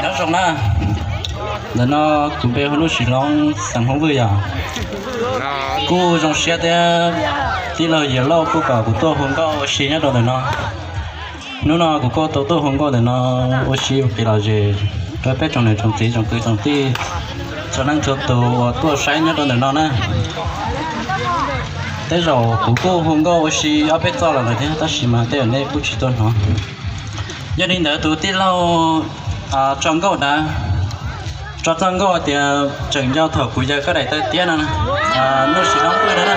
Nyob zoo na, ntawm no kuv npe hu Nuj Sis Loob xeem Hmoob Vwj yom. Kuj zoo siab thiab, tij laug Yias Lauj kuj kom kuv tuaj hu nkauj ua si nyob rau ntawm no. Hnub no kuv kuj tau tuaj hu nkauj ntawm no ua si ua kev lom zem rau peb tsoom niam tsoom txiv tsoom kwv tsoom tij, txhua leej txhua tus uas tuaj saib nyob rau ntawm no na. Tej zaum kuv kuj hu nkauj ua si ob peb txoj los lawm thiab tab sis mas tej zaum nej kuj tsis tau hnov. Yog li ntawd tus tij laug tso nkauj dav, tso txoj nkauj tias tseem nco thaum kuv yawg koj daim tawv tiab no, Nuj Sis Loob Vwj no na.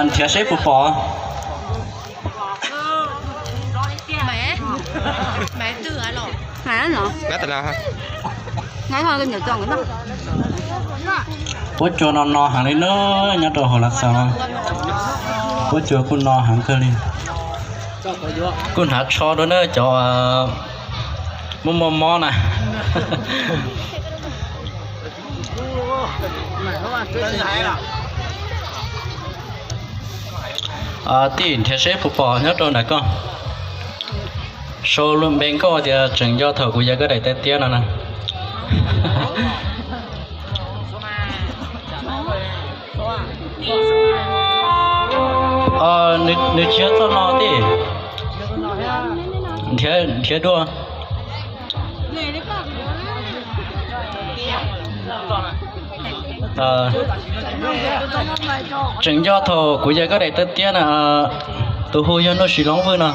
Nrhiav seb puas pom. Puab cua no no heev li na, nyob rau hauv Lav Xaus no. Puab cua kuj no heev kawg li. Kuj hnav tsho dua na cov muaj muaj mob na. Tij nrhiav seb puas pom nyob rau nram koj. Sau lub npe nkauj tias tseem nco thaum kuv yawg koj daim tawv tiab no na. Nws tsis yog txoj no tij. Nrhiav dua. Tseem nco thaum kuv yawg koj daim tawv tiab na, tus hu yog Nuj Sis Loob Vwj no.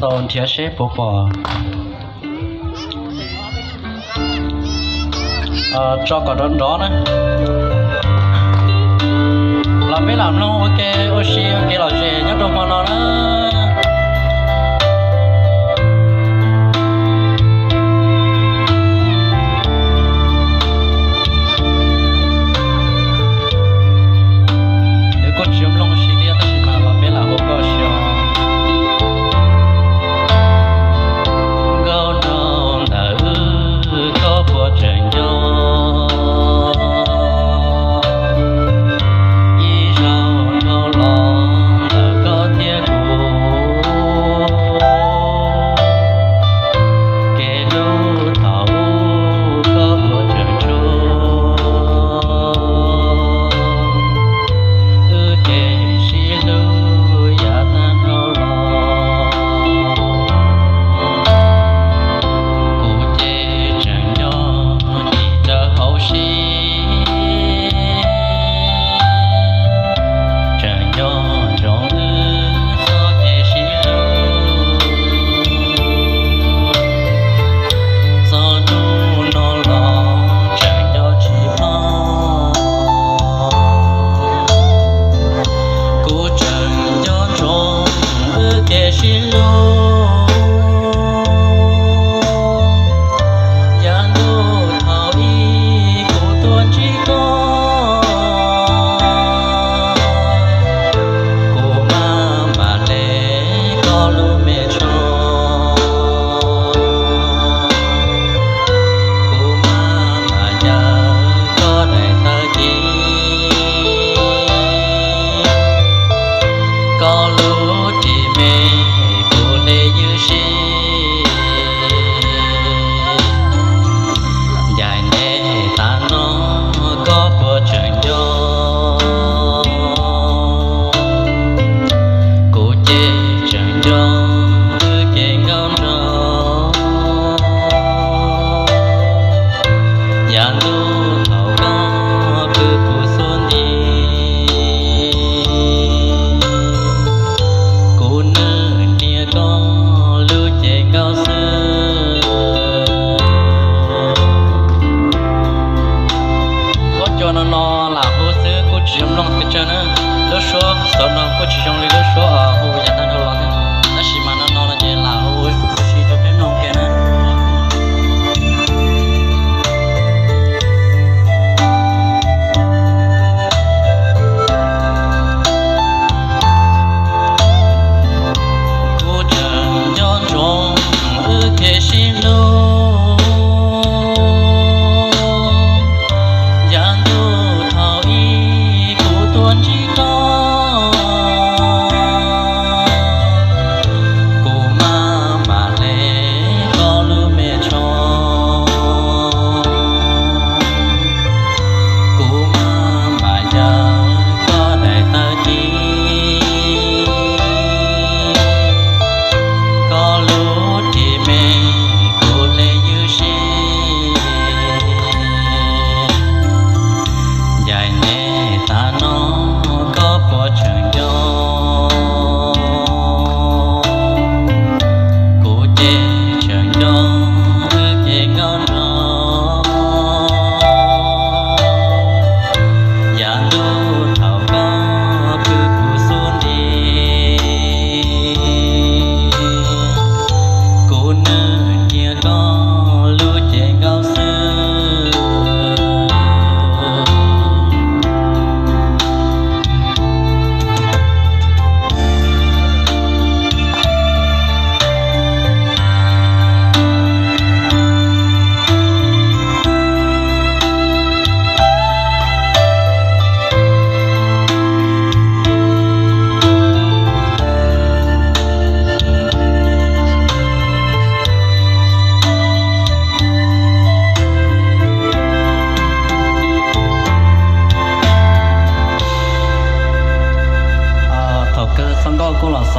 Ntau nrhiav seb puas pom. Tso kom nrov nrov na. Los peb lam mloog ua ke ua si ua kev lom zem nyob rau hmo no na. Nws kuj tsis mloog si thiab tab sis mas los peb lam hu koj si os. Nkauj nraug ntawm wb koj puas tseem nco? Ib zaug dhau los ntawm koj thiab kuv, kev hlub thaum ub koj puas tseem tshua? Wb kev sib hlub yav tag dhau los, kuv ces tseem nco ris raws hauv siab, tseem nco ntsoov wb txoj kev sib hlub. Txog hnub no los tseem nco tsis mloog, kuv tseem nco ntsoov wb kev sib hlub. Yav ntuj thaum ub kuv tuaj ntsib koj, kuv maj mam hle koj lub me tsho, kuv maj mam ncaws koj daim tawv kiv, koj lub ris me kuv hle ywj siab. Yaim ntev tas no koj puas tseem nco? Kuv ces tseem nco wb kev nkauj nraug. Yav ntuj thaum koj pw kuv xub ntiag, kuv nws nias koj lub cev nkauj xwb. Lub cua no no lam hu xwb kuj tsis zoo mloog pes tsawg na. Lub suab xov no kuj tsis zoo li lub suab hu yav tag dhau los thiab, tab sis mas no no no ces lam hu ua si rau peb mloog kiag na.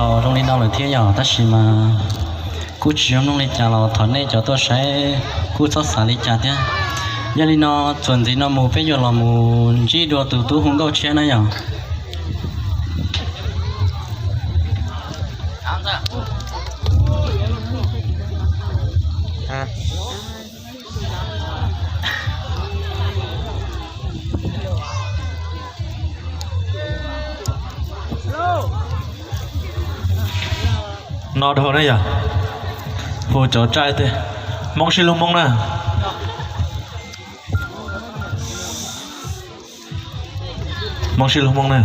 Los zoo li no lawm thiab yom, tab sis mas kuj tsis zoo mloog li cas los thov nej cov tuaj saib kuj txhob xav li cas thiab. Yog li no, txuas ntxiv no mus peb yuav los mus ntsib dua tus tub hu nkauj tshiab na yom. No dhau na yom, hu cov tsaij tej Hmoob sib hlub Hmoob na. Hmoob sib hlub Hmoob na.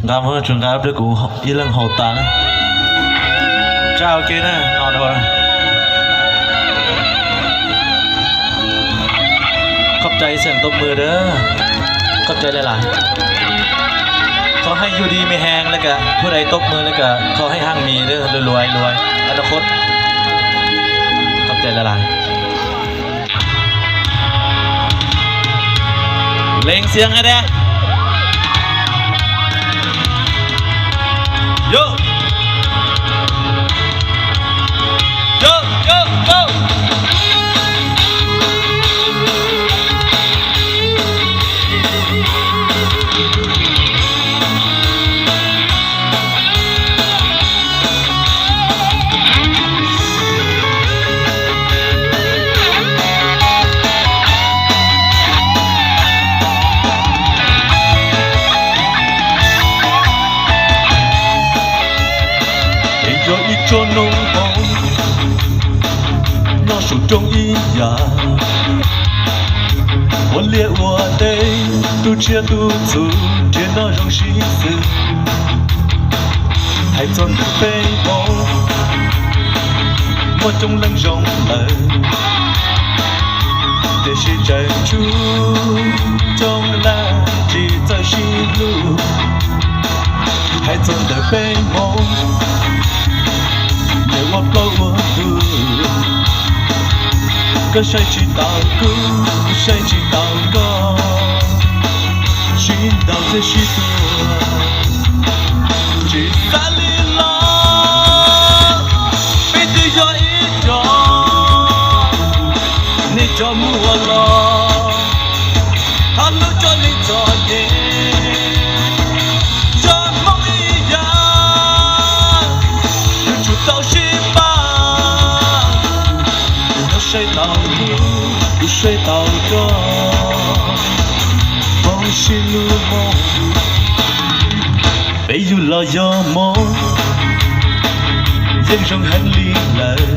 Nqa, tsuas nqa pliag kuv ib leeg haus tas na. Tsaij ua ke na, no dhau na. Khov cai ib txheej tub mws dab, khov cai laj laj. Khov haj yug di me heev laj kam, khov dai tub mws laj kam, khov haj haj mis dab, luag luag luag, a dab qhuab. Khov cai laj laj. Leej xiab hab dab. Yog. Yog, yog, yog. Es yog ib tsob noob qoob nyob saum roob ib yam, ua liaj ua teb, tu tsiaj tu txhu, nrhiav noj zoo sib xws. Hais txog ntawm peb Hmoob, muaj coob leej zoo lawm, tiam sis tseem tshuav coob leej tsis txawj sib hlub. Hais txog ntawm peb Hmoob, nyias ua plaub ua ntug, koj saib tsis taus kuv, kuv saib tsis taus koj, sib ntaus thiab sib tua, tsis xav li los. Peb twb yog ib co, nej cov muaj los, thov hlub cov neeg txom nyem, yog Hmoob ib yam, yuav tsum tau sib pab. Koj saib taus kuv, kuv saib taus koj, Hmoob sib hlub Hmoob. Peb yug los yog Hmoob, yeej zoo heev li lawm.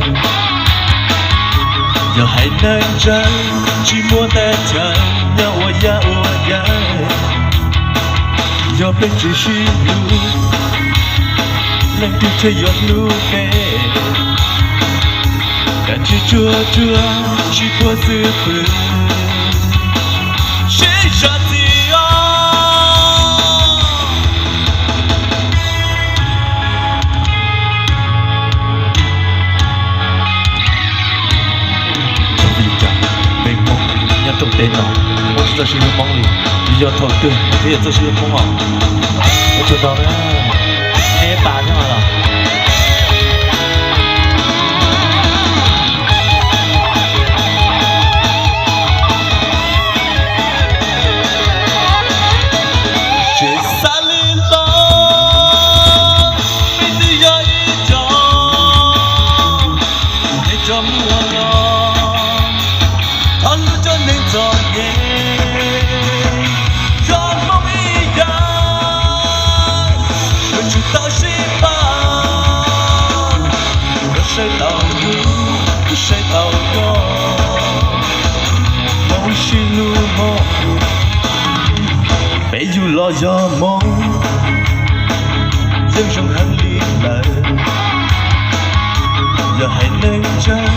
Yog haiv neeg ntseeg, tsis muaj teb chaws, nyob ua yam ua yam. Yog peb tsis sib hlub, leej twg thiaj yuav hlub peb? Kav tsij tsuag tsuag, sib puag xwb pwg, sib zam txim os. Vim cas peb Hmoob nyob rooj teb no, Hmoob tsis txawj sib hlub Hmoob li, yog thaum twg peb yuav txawj sib hlub Hmoob os? Ua tsaug ntau na, neb tas thiab mas los. Tsis xav li los, peb twb yog ib co, nej cov muaj los, thov hlub cov neeg txom nyem, yog Hmoob ib yam, yuav tsum tau sib pab. Koj saib taus kuv, kuv saib taus koj, Hmoob sib hlub Hmoob. Peb yug los yog Hmoob, yeej zoo heev li lawm. Yog haiv neeg ntseeg,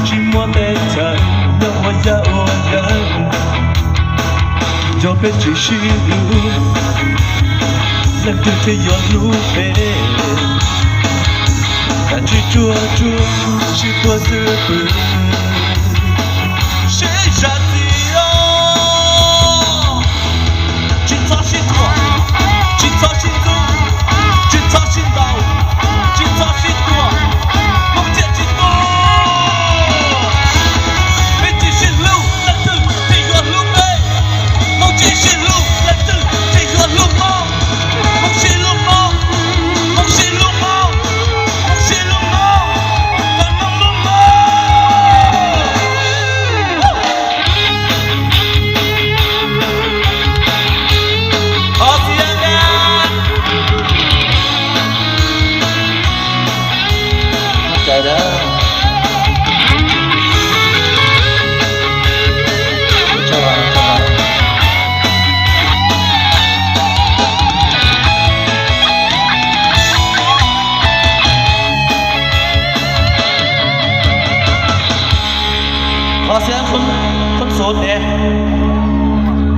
tsis muaj teb chaws, nyob ua yam ua yam. Yog peb tsis sib hlub, leej twg thiaj yuav hlub peb? Kav tsij tsuag tsuag, sib puag xwb pwg, sib zam txim os. Tsis txhob sib thuam, tsis txhob sib ntxub,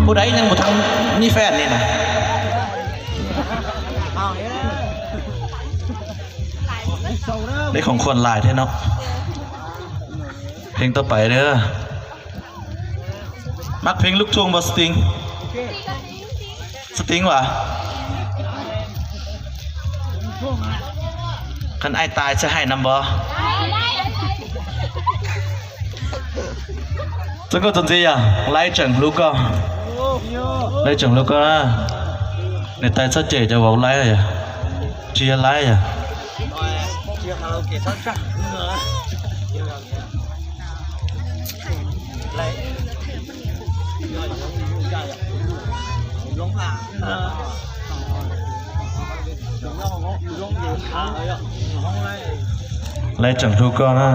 Hu dais neeg mus thaj nyij faj ni na. Dais khoom khuam lais thiab no. Pheej tau pais da. Mab pheej lub tshoob npog sting. Sting vas. Kheev aib tais txhaj haij no npog. Txoj nkauj txuas ntxiv yog laiv tseem hlub koj. Laiv tseem hlub koj. Niam tais txhob cem cov vauv laiv yog. Tsis yog laiv yog. Laiv tseem hlub koj na.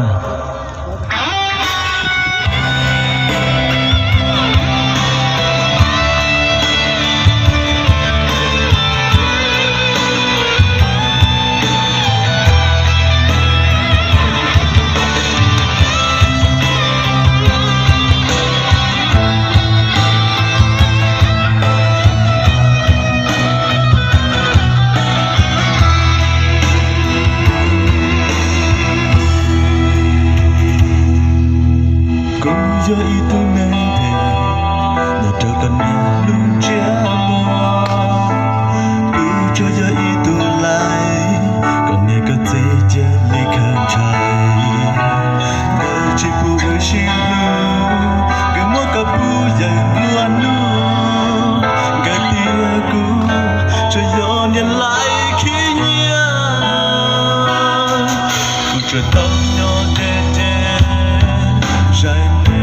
Kuv yog ib tug neeg phem, nyob rau koj niam lub ntsiab muag. Kuv tsuas yog ib tug laiv, koj niam koj txiv cia li khaws ntshai. Nkawd tsis pub wb sib hlub, nkawd muab koj pub yawg nplua nuj. Nkawd tias kuv tsuas yog niag laiv khib nyiab. Kuv tsuas tau nyob deb deb, saib nej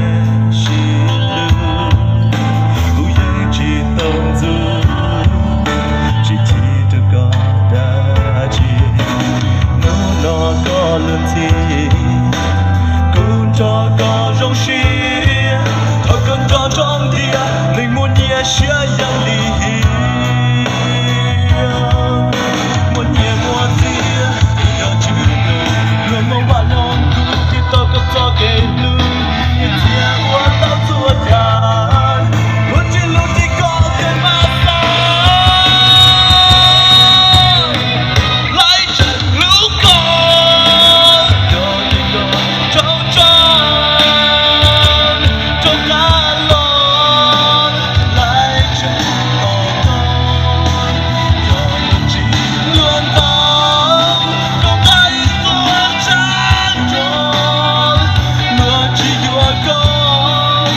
sib hlub. Kuv yeej tsis tau ntxub, tsis chim rau koj dab tsi. Hnub no koj luag ntxhi, kuv nrog koj zoo siab. Thaum koj nrog nroo tias neeg muaj nyiaj siab yeej lim hiam. Muaj nyiaj muaj txiag, yog tsis luag, luag muab vaj loog kuv thiaj tau koj txoj kev hlub. Niam txiv ua tau txhua yam, luag tsis hlub tsis koj kev mas xav. Laiv tseem hlub koj, yog li koj rau tso, rau qab los. Laiv tseem hlub koj, yog luag tsis luag ntau, koj nqa ib qho tsab rog, luag tsis yuav koj,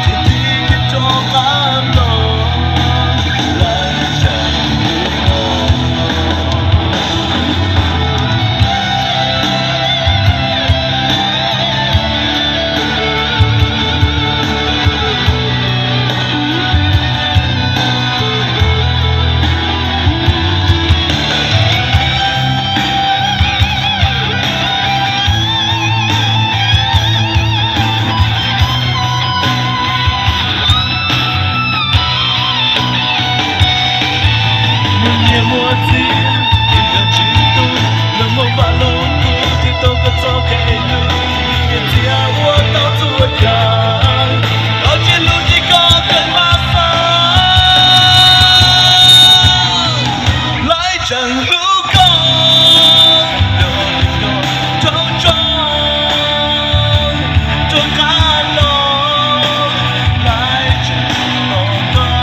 thiaj tig kiag rov qab los. Laiv tseem hlub koj. Muaj nyiaj muaj txiag, yog tsis tu, luag muab vaj loog kuv thiaj tau koj txoj kev hlub. Niam txiv ua tau txhua yam, luag tsis hlub tsis koj kev mas xav. Laiv tseem hlub koj, yog li koj rau tso, rov qab los. Laiv tseem hlub koj,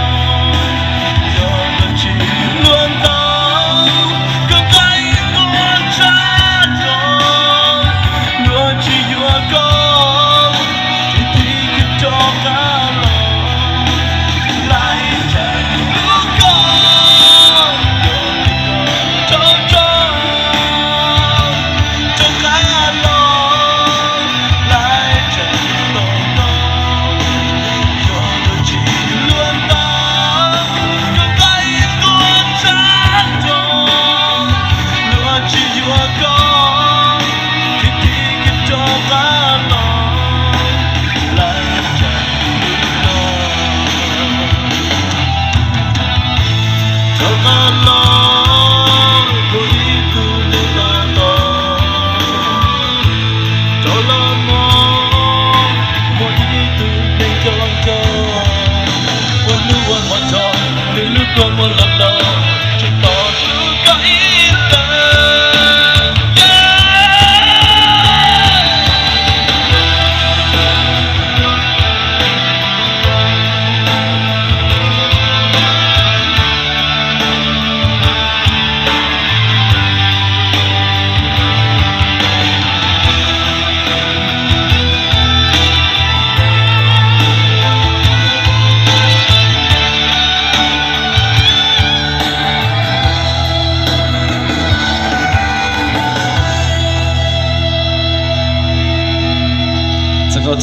yog luag tsis luag ntau, koj nqa ib qho tsab rog, luag tsis yuav koj, thiaj tig kiag rov qab los. Laiv tseem hlub koj, yog li koj rau tso, rov qab los. Laiv tseem hlub koj, yog luag tsis luag ntau, koj nqa ib qho tsab rog, luag tsis yuav koj, thiaj tig kiag rov qab los. Laiv tseem hlub koj, rov qab los, kuv ib tug neeg tos tos, rov los mog, muaj ib tug neeg nco nco, ua hnub Txog koj txom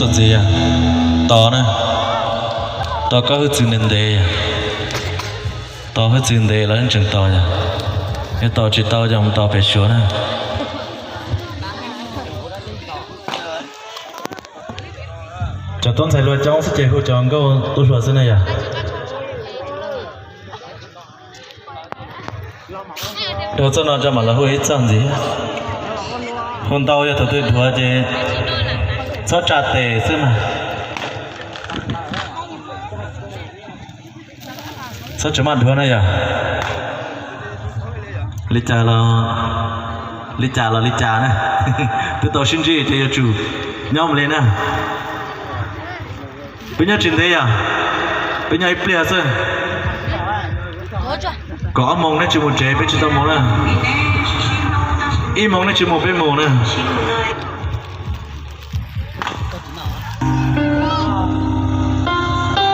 ntxiv yog tos na, tos koj hwj txwv ntev ntev yog, tos hwj txwv ntev los yeej tseem tos yog, yog tos tsis tau yog mus tos pem Suav na. Cov tub ntxhais hluas coob xwb ces hu cov nkauj tuaj hluas xwb na yog. Dhau txoj no tso mam los hu ib txoj ntxiv. Hu ntau yog thaum twg dhuav ces txhob tsa tes xwb mas. Txhob tsa maj dhuav na yog. Li cas los, li cas los li cas na. Twb tau sib ntsib ces yuav tsum nyob mus li na. Peb nyob tsis ntev yog, peb nyob ib pliag xwb. Kaum ob moos nej tsis mus tsev peb tsis tau mus na. Ib moos nej tsis mus peb mus na.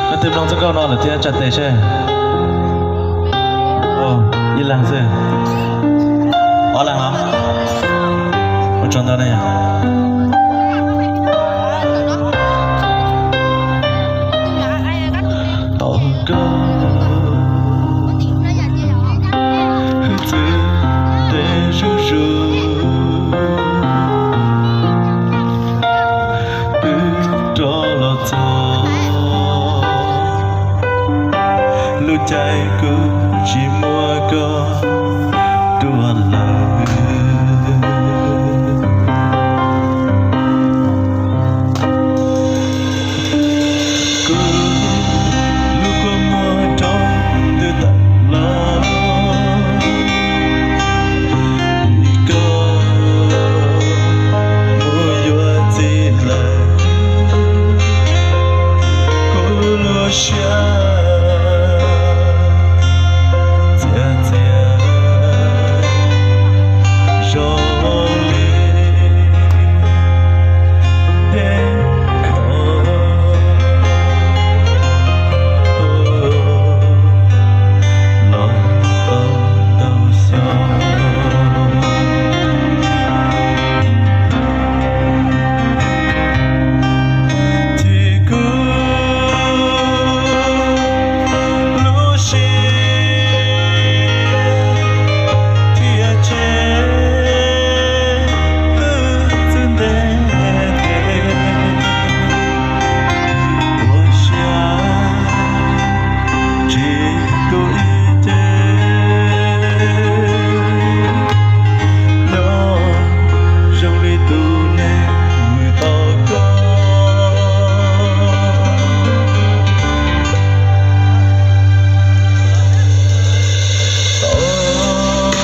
Leej twg mloog txoj nkauj no lawm thiab tsa tes seb. Ib leeg xwb. Ob leeg los? Ua tsaug ntau na yog. Tos koj, hwj txwv ntev zuj zus, twb rov los txog, lub caij kuv tsis muab koj dua lawm. Kuv lub kua muag rau ntws tawm los, vim koj mus yuav txiv lawm. Kuv lub siab txias txias zoo li dej khov los tau ntau xyoo. Ces kuv lub siab thiaj tsis hwj txwv ntev, ua siab tsis tu ib ce, nyob zoo li tus neeg vwm tau koj. Tos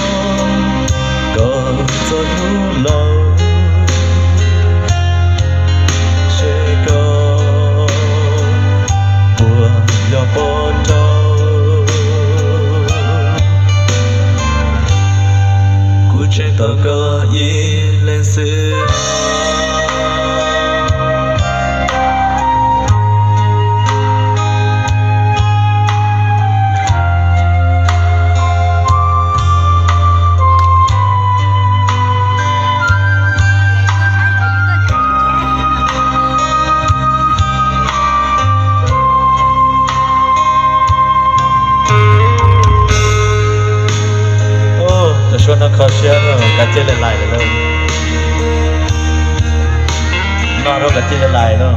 koj txog hnub laus, seb koj puas yog pov rau. Kuv tseem tos koj ib leeg xwb. Cov suab no kho siab, kav cia li lais lawm. No rau kav cia li lais no.